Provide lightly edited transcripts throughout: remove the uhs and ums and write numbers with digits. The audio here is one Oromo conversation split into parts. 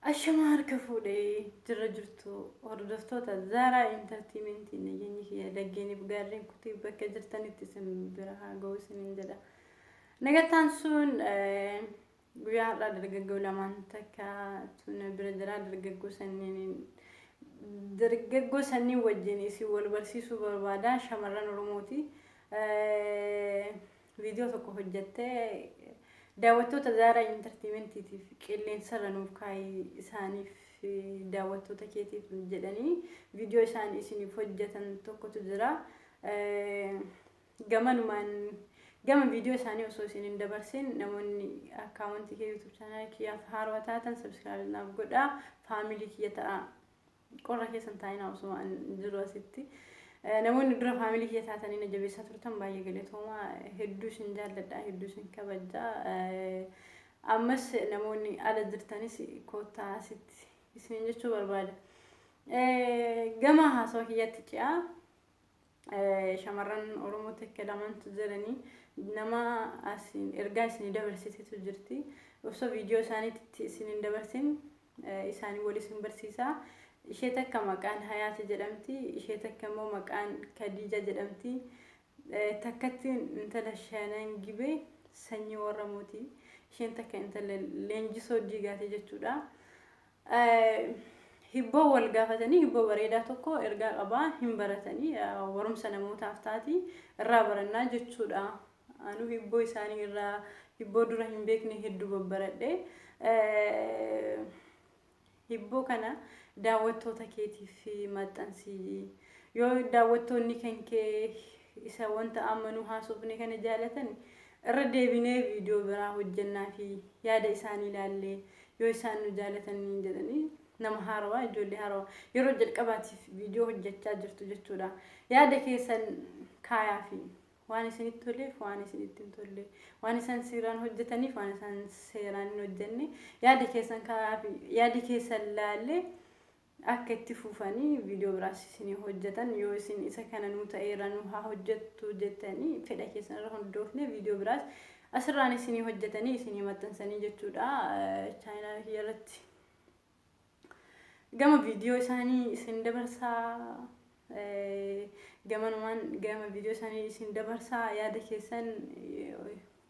Ashamaa harka fuudhee jirra jirtu hordoftoota Zaaraa Intartiimentii nageenyi kiyya laggeeniif gaarreen kutii bakka jirtanitti isin bira haa ga'u isiniin jedha. Nagattaan sun guyyaa har'aa dargaggoo lamaan takka tuna bira jira dargaggoo sanniin dargaggoo sanniin wajjin isin wal barsiisuu barbaada shamarran Oromooti. Viidiyoo tokko hojjattee daawwattoota Zaaraa Intartiimentiitiif qilleensarra nuuf kaa'i isaaniif daawwattoota keetiif jedhanii viidiyoo isaan isiniif hojjetan tokkotu jira. Gamanumaan gama viidiyoo isaanii osoo isin hin dabarsin namoonni akkaawwantii kee YouTube chaanaalii kiyyaaf haarawaa taatan subscribe naaf godhaa faamilii kiyya ta'aa. Qorra keessa hin taa'inaa osoo an jiru asitti. Namoonni dura faamilii kiyya taatanii na jabeessaa turtan baay'ee galatoomaa hedduu isin jaalladha hedduu isin kabaja. Ammas namoonni ala jirtanis koottaa asitti isiniin jechuu barbaada. Gama haasawa kiyyaatti ce'aa. Shamarran Oromoo takka lamantu jiranii nama asiin ergaa isinii dabarsitetu jirti. Osoo viidiyoo isaaniitti isin hin dabarsin isaanii wal isin barsiisa. Ishee takka maqaan Hayaati jedhamti. Ishee takka immoo maqaan Kadiija jedhamti. Takkatti intala Shanan Gibee sanyii warra mootii. Isheen takka intala Leenjisoo Diigaati jechuudha. Hibboo wal gaafatanii hibboo bareedaa tokko ergaa qabaa hin baratanii barumsa namootaaf taati irraa barannaa jechuudha. Anu hibboo isaanii irraa hibboo dura hin beekne hedduu babbaradhe. Hibboo kana daawwattoota keetiif maxxansi. Yoo daawwattoonni kan kee isa wanta amma nu haasofne kana jaalatan irra deebinee viidiyoo biraa hojjennaa fi yaada isaanii ilaallee yoo isaan nu jaalatanii jedhanii nama haarawaa ijoollee haarawaa yeroo jalqabaatiif viidiyoo hojjechaa jirtu jechuudha. Yaada keessan kaayaa fi waan isinitti toleef waan isinitti hin tolle waan isaan seeraan hojjetaniif waan isaan seeraan hin hojjenne yaada keessan kaayaa fi yaada keessan laallee akka itti fufanii viidiyoo biraas isinii hojjetan yoo isin isa kana nuu ta'eera nu haa hojjettu jettanii fedha keessan irra hundoofne viidiyoo biraas asirraan isinii hojjetanii isinii maxxansanii jechuudha chaayinaa kiyya irratti. Gama viidiyoo isaanii isin dabarsaa gamanumaan gama viidiyoo isaanii isin dabarsaa yaada keessan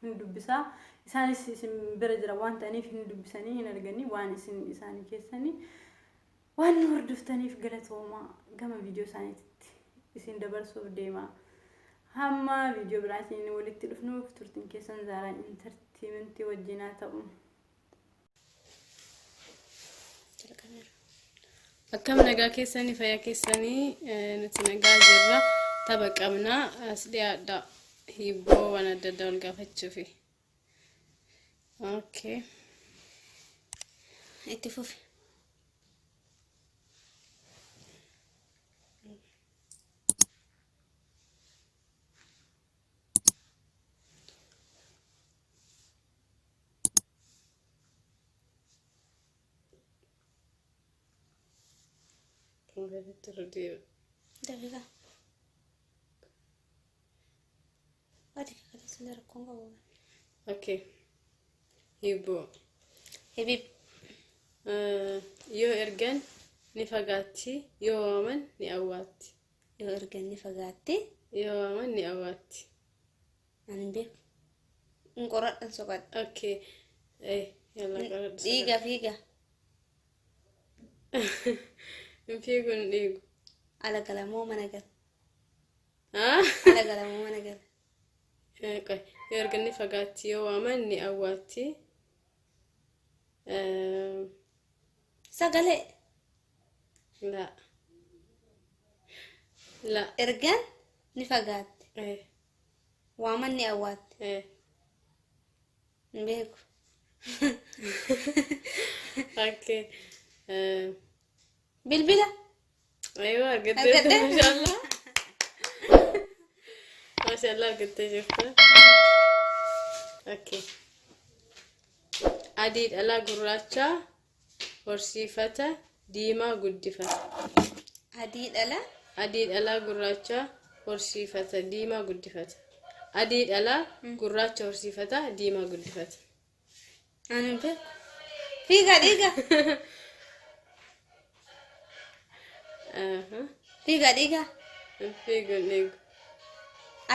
hin dubbisaa isaanis isin bira jira waan ta'aniif hin dubbisanii hin arganii waan isin isaanii keessanii waan nu hordoftaniif galatoomaa gama viidiyoo isaaniitti isin dabarsuuf deema. Hamma viidiyoo biraatiin walitti dhufnuuf turtiin keessan Zaaraa Intartiimentii wajjin haa ta'u. Jalqabeera. Akkam nagaa keessanii fayyaa keessanii nuti nagaa jirra tapha qabna as dhiyaadha hibboo waan adda addaa wal gaafachuufi. Okay. Itti fufi. Daqiiqaa. Ati kakaleessa rakkoon qabu. Okay. Hibboo. Hibib. Yoo ergan ni fagaatti, yoo waaman ni awwaatti. Yoo ergan ni fagaatti. Yoo waaman ni awwaatti. Ani hin beeku. Hin qoradhan soqadha. Okay. Eh, yalla qoradhu. Dhiiga fiiga. Hin fiigu hin dhiigu. Ala gala moo mana gala? Ah? Ala gala moo mana gala? Eh, qoy. Yoo ergan ni fagaatti, yoo waaman ni awwaatti. Eh, Sagalee. la. La. Ergan ni fagaatti. Eh, Waaman ni awwaatte. eh. Hin beeku. Okay. Eh, Bilbila. Aywa argattee jirta Argadhe. maashaallah. Maashaallah argattee jirta. Okay. Adii dhalaa gurraacha horsiifata diimaa guddifata. Adii dhala. Adii dhalaa gurraacha horsiifata diimaa guddifata. Adii dhalaa gurraacha horsiifata diimaa guddifata. Ani hin beeku. Fiiga dhiiga. Aha. Fiigaa dhiigaa. Fiigu hin dhiigu.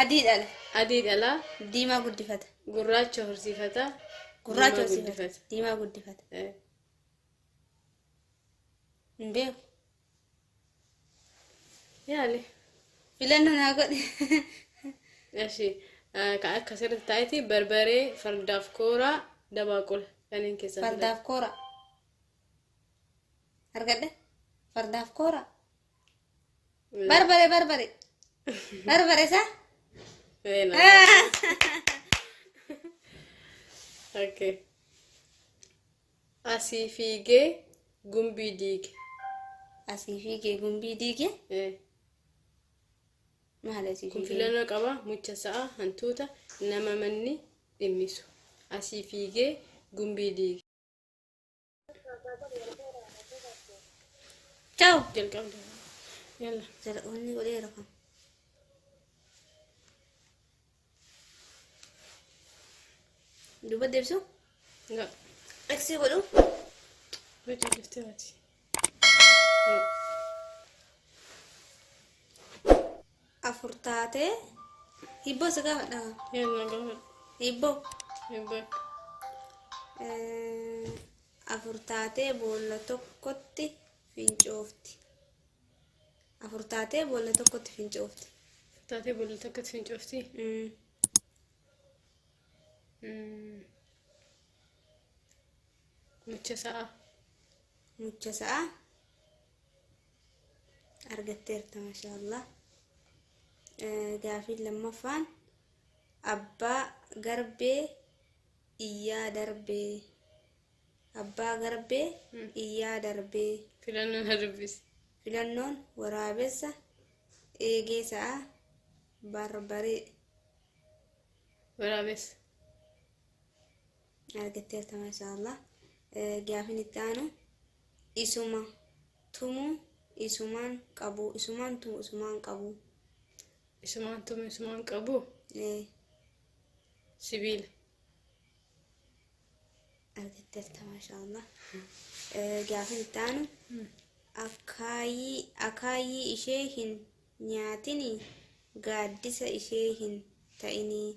Adii dhala. Adii dhalaa. Diimaa guddifata. Gurraacha horsiifata. Gurraacha Diimaa horsiifata. guddifata. Diimaa guddifata. Eh. Hin beeku. Yaali. Filannoo naa godhi. Eshi kan akka asirratti taa'eeti barbaree fardaaf kooraa dabaaqula kanneen keessaa filadhu. Fardaaf koora. Argadhe. Fardaaf koora. Barbare barbare. Barbare isaa? Beena. Okay. Asii fiigee gumbii diige. Asii fiigee gumbii diige. Eh. Maali asii Kun fiigee? filannoo qaba. Mucha sa'a hantuuta nama manni dhimmisu. Asii fiigee gumbii diige. Ciao. Jalqabda. Yalla. Jalqabni godheera kan. Duuba deebisu? Nga. Eksii godhu? Gocha dhuftee waati. Afur taatee hibboo si gaafadha. Yalla gaafadhu. Hibboo. Hibboo. Afur taatee boolla tokkotti fincoofti. Afur taatee boolla tokkotti fincoofti. Taatee boolla tokkotti fincoofti. Mucha sa'a. Mucha sa'a. Argatteerta maashaallah. Gaafiin lammaffaan abbaa garbee iyyaa darbee. Abbaa garbee iyyaa darbee. Filannoon na dubbisi. Filannoon waraabessa eegee sa'a barbaree. Waraabessa. Argatteerta maashaallah. Gaafiin itti aanu isuma tumuu isumaan qabu isumaan tumu isumaan qabu. Isumaan tumu isumaan qabu. Sibiila. Argatteerta maashaallah. Gaafiin itti aanu akaayii akaayii ishee hin nyaatini gaaddisa ishee hin ta'inii.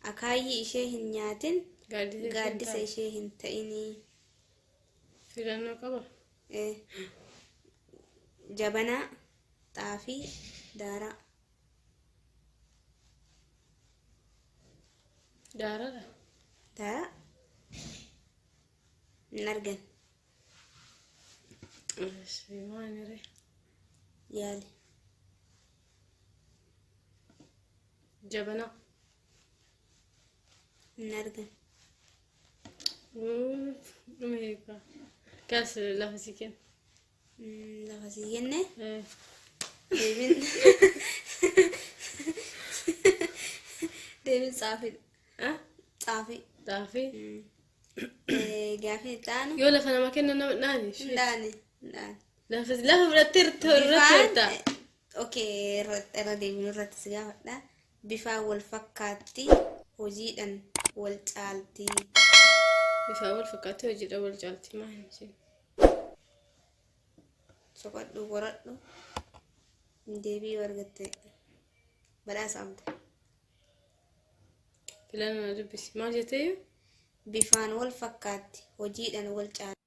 Akaayii ishee hin nyaatin Gaaddisa gaaddisa ishee hin ta'inii. Filannoo qaba. Jabanaa, xaafii, daaraa. Daaraadha. Daaraa hin argan. Maal ree? Yaali. Jabanaa. Hin argan. Dhume eegaa. Kaas lafa si kenna. Lafa sii kenne. Deebiin deebiin xaafii. Xaafii. Xaafii. Gaafiin itti aanu. Yoo lafa nama kenna nama dhaani. Hin dhaane. Hin dhaane. Lafa lafa fudhattee irratti Bifaan hirta. Okay, irra deebinu irratti si gaafadha. Bifaan wal fakkaatti hojiidhaan wal caalti. Bifaan wal fakkaatti hojiidha wal caalti maal isheen? Soqadhu qoradhu. Deebii yoo argatte badhaasa qabda. Filannoo na dubbisi. Maal jetteeyyuu? Bifaan wal fakkaatti hojiidhaan wal caalti.